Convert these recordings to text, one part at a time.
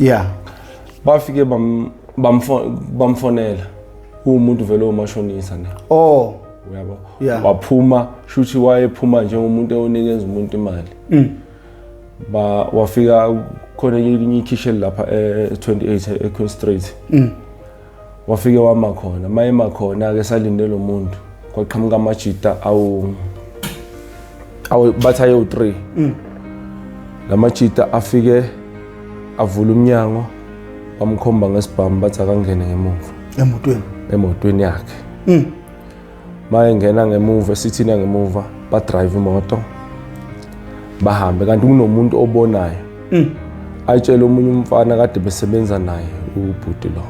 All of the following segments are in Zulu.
Yeah. Bafike bamfonela uwumuntu vele omashonisa ne. Oh. Uyabo. Yeah. Waphuma shuthi wayephuma njengomuntu onikeza umuntu imali. Ba wafika khona elinye ikhishi lapha e-28 eQueen Street. Wafike wama khona, mayema khona ke salinde lo muntu. Kwaqhamuka amajita awu bathi ayo 3. Lamajita afike avula umnyango bamkhomba ngesibhamu bathi akangene ngemuva Emotweni. Emotweni yakhe. Mayengena ngemuva sithina ngemuva ba drive imoto bahambe kanti kunomuntu obonayo. Ayitshela omunye umfana kade besebenza naye ubhuti lo,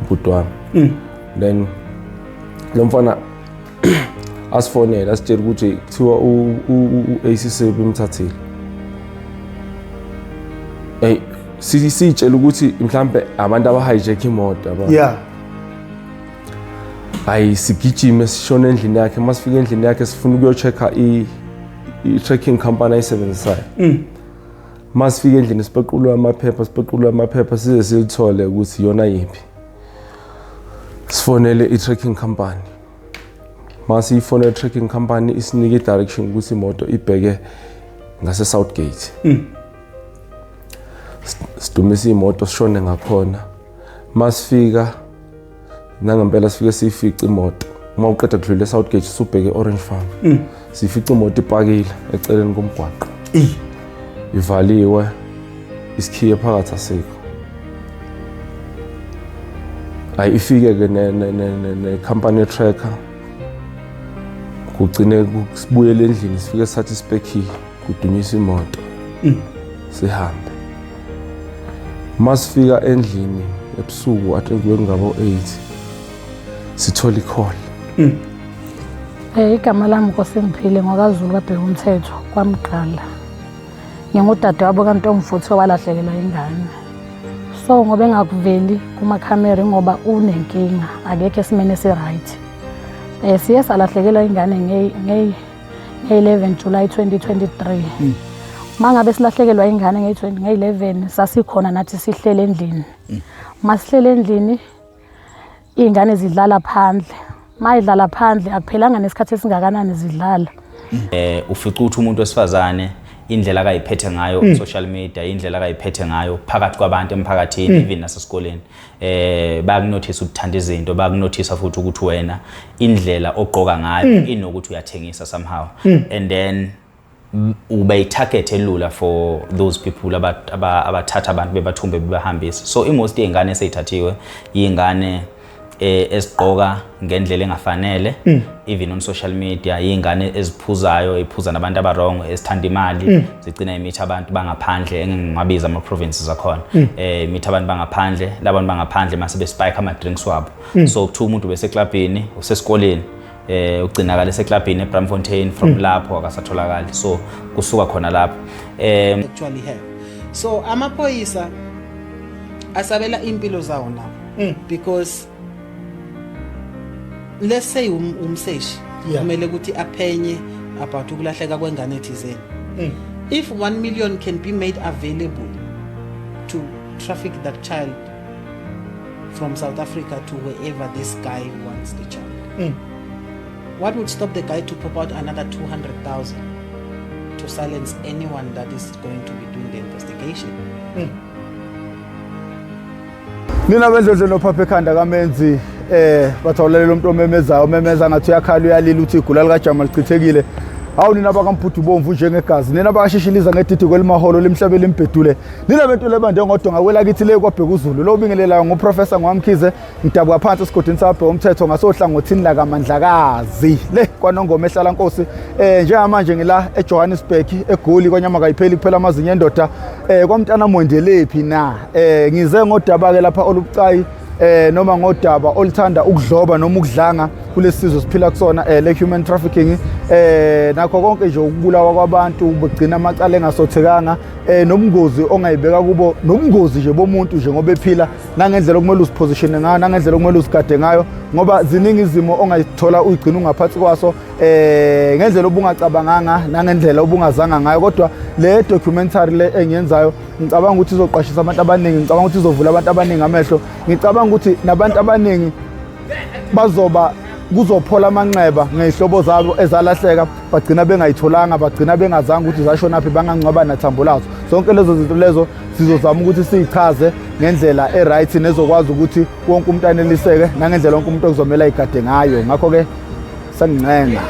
ubhuti wami. Then lo mfana asifonele asitshela ukuthi kuthiwa u-ACC bemthathile. Hey, sitshela ukuthi mhlambe abantu aba hijack imoto yabo. Yeah. Hayi, sigijime sishone endlini yakhe. Masifika endlini yakhe sifuna ukuyo-check-a i-tracking company ayisebenzisayo. Masifika endlini sipequlwe amaphepha, sipequlwe amaphepha size silithole ukuthi iyona yiphi. Sifonele i-tracking company. Masiyifonele i-tracking company isinike i-direction ukuthi imoto ibheke ngase-Southgate. Sidumise imoto sishone ngakhona. Masifika nangempela sifike siyifice imoto. Uma uqeda kudlula eSouthgate usubheke e-Orange Farm. Sifice imoto ipakile eceleni komgwaqo. Ivaliwe, isikhiye phakathi asikho. Ayi, ifike ke ne company tracker. Kugcine sibuyele endlini, sifike sathi spare key, kudunyiswa imoto. Sihambe. Masifika endlini ebusuku, I think bekungabo 8, sithola i-call. Igama lami Nkosingiphile ngwakaZulu kaBheka umthetho kwamqala. Ngingudadewabo kaNtomfuthi owalahlekelwa ingane. So ngoba engakuveli kumakhamera ngoba unenkinga, akekho esimeni esi-right. Siye salahlekelwa ingane nge-11 July 2023. Mangabe silahlekelwa ingane nge-20 nge-11 sasikhona nathi sihlele endlini. Masihlele endlini iy'ngane zidlala phandle. Mayidlala phandle akuphelanga nesikhathi esingakanani zidlala. Ufica ukuthi umuntu wesifazane indlela akayiphethe ngayo on social media, indlela akayiphethe ngayo phakathi kwabantu emphakathini, even nasesikoleni, bayakunothisa ukuthanda izinto, bayakunothisa futhi ukuthi wena indlela ogqoka ngayo inokuthi uyathengisa somehow, and then ube i-target elula for those people abathatha abantu bebathumbe bebahambisa. So i-most yey'ngane esey'thathiwe iy'ngane ezigqoka ngendlela engafanele, even on social media, iy'ngane eziphuzayo, ey'phuza nabantu aba-wrong, ezithanda imali, zigcina imitha abantu bangaphandle engingabiza ama-provinces akhona, imitha abantu bangaphandle. Labantu bangaphandle mase be-spike ama-drinks wabo. So kuthiwa umuntu beseklabhini usesikoleni, ugcinakala eseklabhini eBramfontein, from lapho akasatholakali. So kusuka khona lapho Actually have so amaphoyisa asabela impilo zawo nawo because let's say umseshi kumele ukuthi aphenye about ukulahleka kwengane ethizeni. If 1 million can be made available to traffic that child from South Africa to wherever this guy wants the child, what would stop the guy to pop out another 200,000 to silence anyone that is going to be doing the investigation? Nina bendlondlo nophapha ekhanda kamenzi, bathawulela umuntu omemezayo, omemeza ngathi uyakhala, uyalila, uthi igula likajama lichithekile. Hawu nina bakaMbhudu bomvu njengegazi, nina bakashishiliza ngedidi kwelimaholo limhlabe limbhedule, nina bentule ebande ngodonga kwelakithi le kwabheka uZulu. Lo ubingelelayo nguProfessor Ngwamkhize, ngidabuka phansi esigodini sabheka umthetho ngasohlangothini lakaMandlakazi le kwaNongoma ehlala nkosi. Njengamanje ngila eJohannesburg, eGoli, kwanyama kayipheli kuphela amazinyo endoda, kwamntana Mwendelephi na. Ngize ngodaba ke lapha olubucayi, noma ngodaba oluthanda ukudloba noma ukudlanga. Kulesi sizwe siphila kusona le human trafficking, nakho konke nje ukubulawa kwabantu, begcina amacala engasothekanga, nobungozi ongayibeka kubo, nobungozi nje bomuntu nje ngoba ephila, nangendlela okumele uzipositione ngayo, nangendlela okumele uzigade ngayo, ngoba ziningi izimo ongayithola uyigcina ungaphansi kwaso ngendlela obungacabanganga nangendlela obungazanga ngayo. Kodwa le documentary le engiyenzayo, ngicabanga ukuthi izoqwashisa abantu abaningi, ngicabanga ukuthi izovula abantu abaningi amehlo, ngicabanga ukuthi nabantu abaningi bazoba kuzophola amanxeba ngey'hlobo zabo ezalahleka, bagcina bengayitholanga, bagcina bengazange ukuthi zashonaphi, bangangcwaba nathambo lazo. Zonke lezo zinto lezo sizozama ukuthi siyichaze ngendlela e-right nezokwazi ukuthi wonke umuntu aneliseke, nangendlela wonke umuntu okuzomela ayigade ngayo. Ngakho-ke sengincenga,